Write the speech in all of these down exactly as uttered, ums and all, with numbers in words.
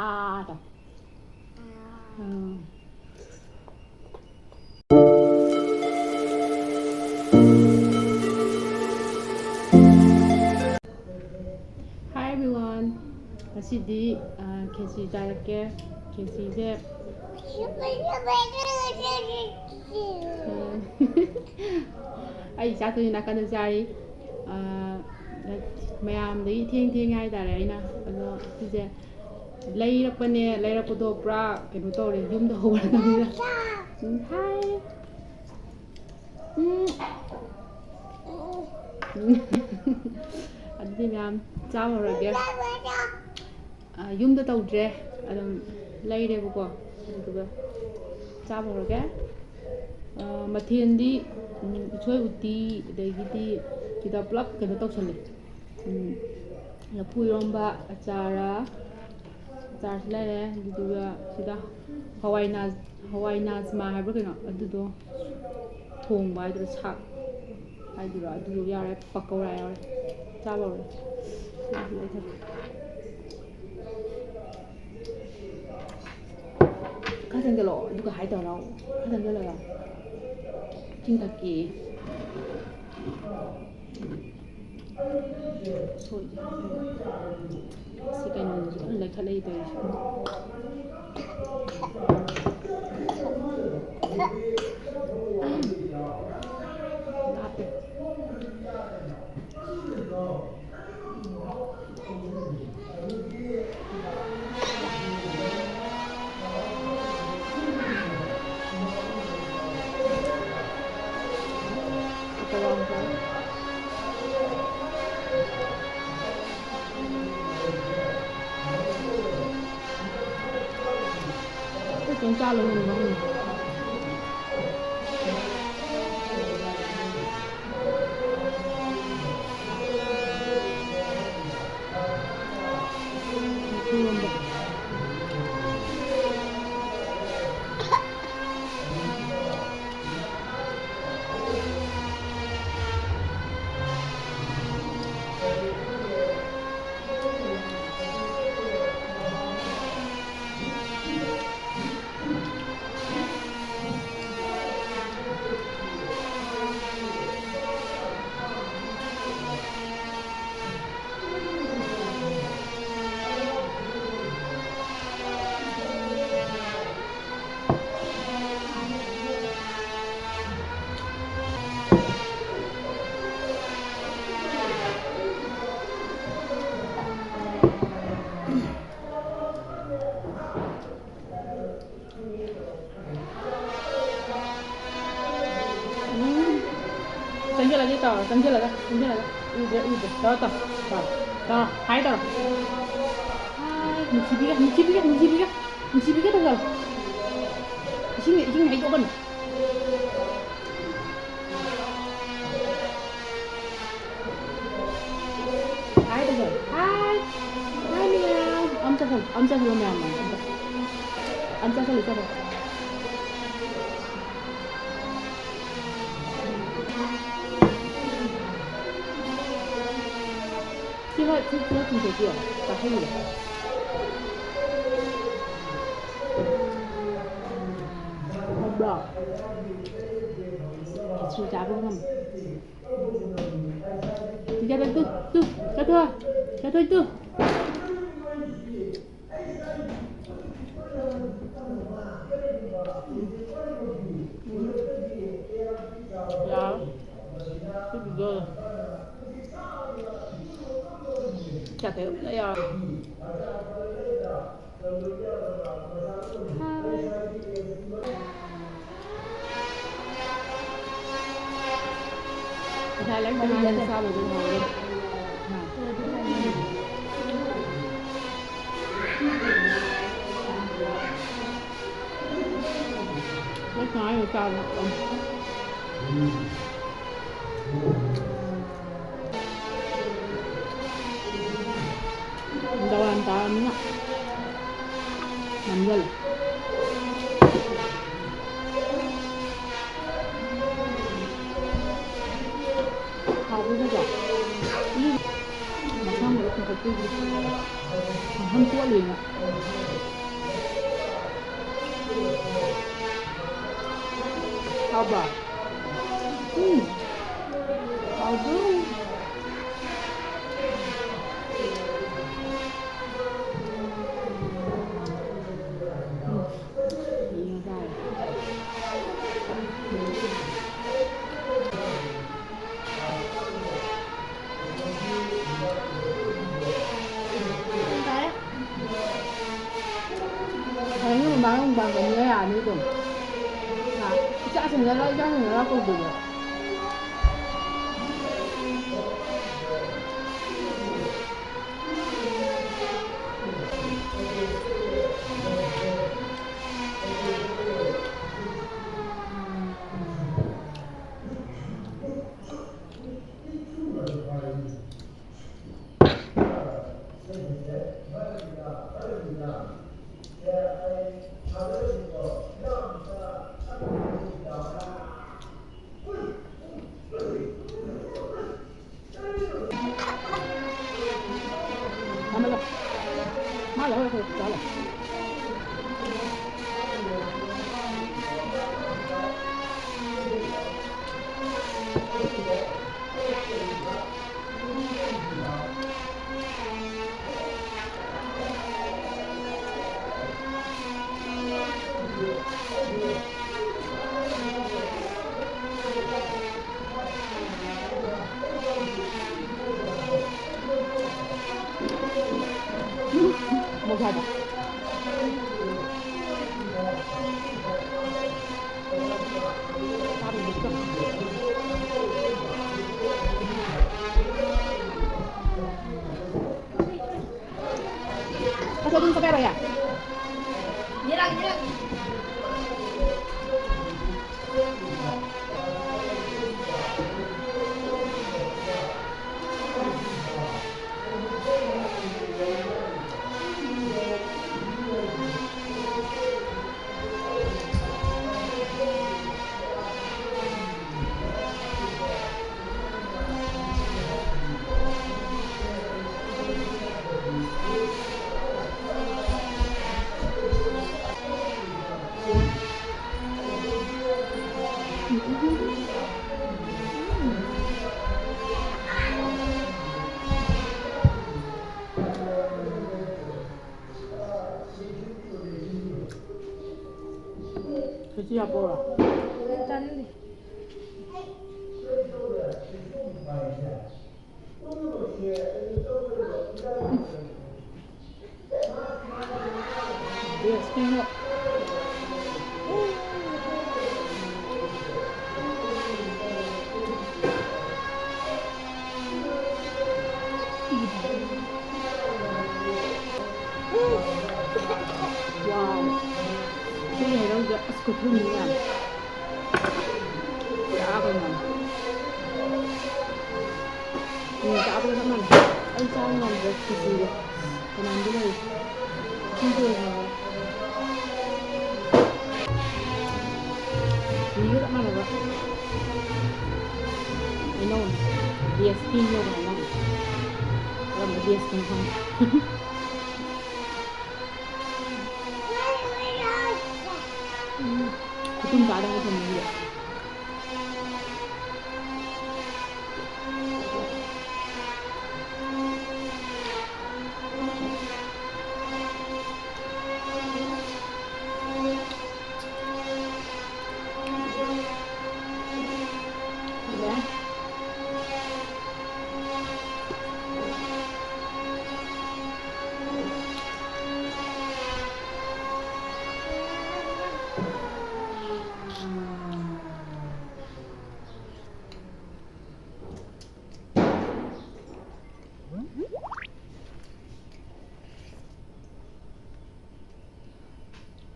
ꯑꯥꯗ꯫ ꯎꯝ꯫ Hi everyone. ꯉꯁꯤꯗꯤ, ꯑ, ꯈꯦꯆꯤ ꯆꯥꯔꯛꯀꯦ꯫ ꯈꯦꯆꯤꯁꯦ, ꯑ, ꯑꯩ ꯏꯆꯥꯇꯣꯟꯁꯨ ꯅꯥꯀꯟꯗ ꯆꯥꯔꯤ꯫ ꯑ, ꯃꯌꯥꯝꯗꯒꯤ ꯏꯊꯦꯡ ꯊꯦꯡꯉꯦ ꯍꯥꯏꯇꯥꯔꯦ ꯑꯩꯅ꯫ ꯑꯗꯣ ꯁꯤꯁꯦ ꯂꯩꯔꯛꯄꯅꯦ, ꯂꯩꯔꯛꯄꯗꯣ ꯄꯨꯔꯥ ꯀꯩꯅꯣ ꯇꯧꯔꯦ, ꯌꯨꯝꯗ ꯍꯧꯔꯗꯕꯅꯤꯅ꯫ ꯎꯝ, hi꯫ ꯎꯝ꯫ ꯎꯝ꯫ ꯑꯗꯨꯗꯤ ꯃꯌꯥꯝ ꯆꯥꯕ ꯍꯧꯔꯒꯦ꯫ ꯑ, ꯌꯨꯝꯗ ꯇꯧꯗ꯭ꯔꯦ, ꯑꯗꯨꯝ ꯂꯩꯔꯦꯕꯀꯣ, ꯑꯗꯨꯗꯨꯒ ꯆꯥꯕ ꯍꯧꯔꯒꯦ꯫ ꯑ, ꯃꯊꯦꯜꯗꯤ, ꯎꯝ, ꯎꯁꯣꯏ ꯎꯇꯤ, ꯑꯗꯒꯤꯗꯤ ꯁꯤꯗ ꯄꯨꯂꯞ ꯀꯩꯅꯣ ꯇꯧꯁꯜꯂꯦ꯫ ꯎꯝ, ꯂꯐꯨ ꯏꯔꯣꯝꯕ, ꯑꯆꯥꯔ, ꯑꯆꯥꯔꯁꯨ ꯂꯩꯔꯦ, ꯑꯗꯨꯗꯨꯒ ꯁꯤꯗ ꯍꯋꯥꯏ ꯅꯥ-, ꯍꯋꯥꯏ ꯅꯥꯖꯃꯥ ꯍꯥꯏꯕ꯭ꯔꯥ ꯀꯩꯅꯣ, ꯑꯗꯨꯗꯣ ꯊꯣꯡꯕ ꯍꯥꯏꯗꯨꯔꯥ, ꯁꯥꯛ ꯍꯥꯏꯗꯨꯔꯥ, ꯑꯗꯨꯗꯣ ꯌꯥꯎꯔꯦ, ꯄꯀꯧꯔꯥ ꯌꯥꯎꯔꯦ꯫ ꯆꯥꯕ ꯍꯧꯔꯦ꯫ ꯈꯔ ꯆꯪꯁꯤꯜꯂꯛꯑꯣ, ꯑꯗꯨꯒ ꯍꯥꯏ ꯇꯧꯔꯣ꯫ ꯈꯔ ꯆꯪꯁꯤꯜꯂꯒ ꯆꯤꯡ ꯊꯛꯀꯦ꯫ ꯁꯣꯏꯗꯦ꯫ ꯁꯤ ꯀꯩꯅꯣꯗꯨꯁꯨ ꯀꯟꯅ ꯂꯩꯈꯠꯂꯛꯏ ꯇꯧꯔꯤꯁꯦ꯫ ꯂꯥꯞꯄꯦ꯫ ꯆꯪꯁꯤꯜꯂꯒ, ꯆꯪꯁꯤꯜꯂꯒ꯫ ꯎꯗ꯭ꯔꯦ, ꯎꯗ꯭ꯔꯦ꯫ ꯇꯧꯔꯣ, ꯇꯧꯔꯣ꯫ ꯇꯧꯔꯣ, ꯇꯧꯔꯣ꯫ ꯍꯥꯏ ꯇꯧꯔꯣ꯫ ꯍꯥꯏ, ꯅꯨꯡꯁꯤꯕꯤꯒ, ꯅꯨꯡꯁꯤꯕꯤꯒ, ꯅꯨꯡꯁꯤꯕꯤꯒ꯫ ꯅꯨꯡꯁꯤꯕꯤꯒ ꯇꯧꯁꯜꯂꯣ꯫ ꯏꯁꯤꯡ, ꯏꯁꯤꯡ ꯍꯩꯗꯣꯛꯀꯅꯨ꯫ ꯍꯥꯏ ꯇꯧꯁꯜꯂꯣ꯫ ꯍꯥꯏ꯫ ꯍꯥꯏ ꯃꯌꯥꯝ꯫ ꯑꯝ ꯆꯠꯁꯜꯂꯣ, ꯑꯝ ꯆꯠꯁꯜꯂꯣ ꯃꯌꯥꯝ꯫ ꯑꯝ ꯆꯠꯁꯜꯂꯣ, ꯆꯠꯁꯜꯂꯣ꯫ ꯁꯤ ꯍꯣꯏ, ꯁꯤ ꯈꯔ ꯆꯤꯡꯊꯣꯛꯄꯤꯌꯣ, ꯆꯥꯁꯤꯜꯂꯨꯔꯣ꯫ ꯍꯥꯎꯕ꯭ꯔꯣ? ꯈꯦꯆ꯭ꯔꯤ ꯆꯥꯕ ꯉꯝꯃꯦ꯫ ꯆꯠꯊꯣꯏ, ꯇꯨ, ꯇꯨ, ꯆꯠꯊꯣꯏ, ꯆꯠꯊꯣꯏ, ꯇꯨ꯫ ꯌꯥꯔꯦ꯫ ꯁꯤꯗꯨꯗ ꯆꯥꯇ꯭ꯔꯦꯠ ꯂꯣꯏ ꯌꯥꯎꯔꯦ꯫ ꯉꯁꯥꯏ ꯂꯩꯔꯛꯇ ꯉꯥꯏꯔꯤ ꯆꯥꯕꯗꯣ ꯍꯥꯎꯋꯦ꯫ ꯂꯩꯔꯛꯇ ꯉꯥꯏꯔꯤ ꯆꯥꯕꯗꯣ꯫ ꯗꯋꯥꯟ ꯇꯥꯔꯃꯤꯅ ꯅꯝꯖꯜꯂꯦ꯫ ꯍꯥꯎꯕꯗꯨꯗ ꯃꯁꯥ ꯃꯔꯨ ꯈꯔ ꯈꯔ ꯄꯤꯕꯗꯤ ꯃꯐꯝ ꯇꯣꯠꯂꯤꯅ꯫ ꯍꯥꯎꯕ꯭ꯔꯣ? ꯎꯝ꯫ ꯍꯥꯎꯕ꯭ꯔꯣ? ꯎꯝ꯫ ꯌꯦꯡꯉ ꯆꯥꯔꯦ꯫ ꯍꯌꯦꯡ ꯃꯃꯥꯡ ꯃꯨꯛꯕꯥꯡ ꯇꯧꯅꯤ ꯌꯥꯔꯅꯤ ꯑꯗꯨꯝ꯫ ꯍꯥ? ꯏꯆꯥ ꯁꯤꯟꯅꯔ, ꯏꯆꯥ ꯁꯤꯟꯅꯔ ꯀꯧꯗꯣꯏꯕ꯫ Pasok dun sa pera yan. Hirang, hirang. ꯀꯩꯁꯨ ꯌꯥꯄꯣꯔꯣ? ꯆꯥꯅꯤꯡꯗꯦ꯫ ꯕꯦꯁꯇꯤꯅ꯫ Wow. ꯁꯤꯒꯤ ꯍꯩꯅꯧꯁꯦ ꯑꯁ ꯈꯨꯊꯨꯝꯗꯤ ꯌꯥꯝ ꯄꯨꯔꯥ ꯀꯩꯅꯣꯅꯦ꯫ ꯎꯝ, ꯆꯥꯕꯒ ꯆꯞ ꯃꯥꯟꯅꯩ꯫ ꯑꯩ ꯆꯥꯕ ꯉꯝꯗ꯭ꯔꯦ ꯈꯦꯆꯤꯒ꯫ ꯀꯅꯥꯝꯗꯤ ꯂꯩ꯫ ꯏꯁꯤꯡꯁꯨ ꯂꯣꯏꯈ꯭ꯔꯕ꯫ ꯃꯤꯒ ꯆꯞ ꯃꯥꯟꯅꯕ꯫ ꯍꯩꯅꯧꯅꯦ꯫ ꯕꯦꯁꯀꯤ ꯍꯩꯅꯧ ꯍꯥꯏꯅꯧꯅꯦ꯫ ꯀꯔꯝꯕ ꯕꯦꯁꯀꯤꯅꯣ ꯈꯪꯗꯦ꯫ ꯀꯨꯟ ꯀꯥꯗꯪꯒ ꯊꯣꯡꯕꯤꯕ꯫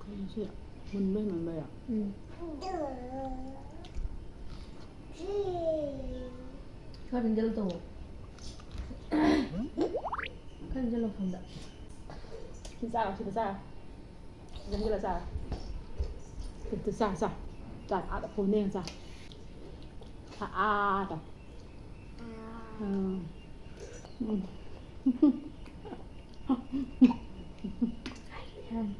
ꯀꯩꯅꯣ ꯁꯤ ꯃꯨꯟꯕ ꯍꯦꯟꯃꯟꯕꯩꯔꯥ? ꯎꯝ꯫ ꯈꯔ ꯆꯪꯁꯤꯜꯂꯣ ꯇꯧꯋꯣ꯫ ꯈꯔ ꯆꯪꯁꯤꯜꯂꯣ ꯐꯣꯟꯗ꯫ ꯁꯤ ꯆꯥꯔꯣ, ꯁꯤꯗ ꯆꯥꯔꯣ꯫ ꯁꯤꯗ ꯆꯪꯁꯤꯜꯂ ꯆꯥꯔꯣ꯫ ꯁꯤꯗ ꯆꯥ, ꯆꯥ꯫ ꯆꯥ, ꯑꯥꯗ ꯐꯣꯟꯗ ꯌꯦꯡꯉ ꯆꯥ꯫ ꯑꯥ, ꯑꯥꯗ꯫ ꯎꯝ꯫ ꯎꯝ꯫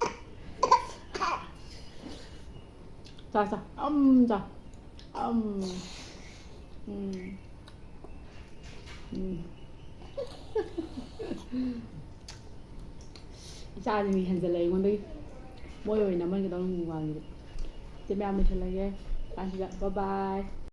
ꯆꯥ, ꯆꯥ꯫ ꯑꯝ, ꯆꯥ꯫ ꯑꯝ꯫ ꯎꯝ꯫ ꯎꯝ꯫ ꯏꯆꯥꯁꯤꯡꯁꯤ ꯍꯦꯟꯖꯜꯂꯛꯑꯦ ꯑꯩꯉꯣꯟꯗꯒꯤ꯫ ꯃꯣꯏ ꯑꯣꯏꯅ ꯅꯝꯍꯟꯒꯗꯧꯅꯤ ꯃꯨꯛꯕꯥꯡꯒꯤꯗꯤ꯫ ꯏꯆꯦ ꯃꯌꯥꯝ ꯂꯣꯏꯁꯜꯂꯒꯦ꯫ ꯀꯥꯟꯁꯤꯗ꯫ Bye bye꯫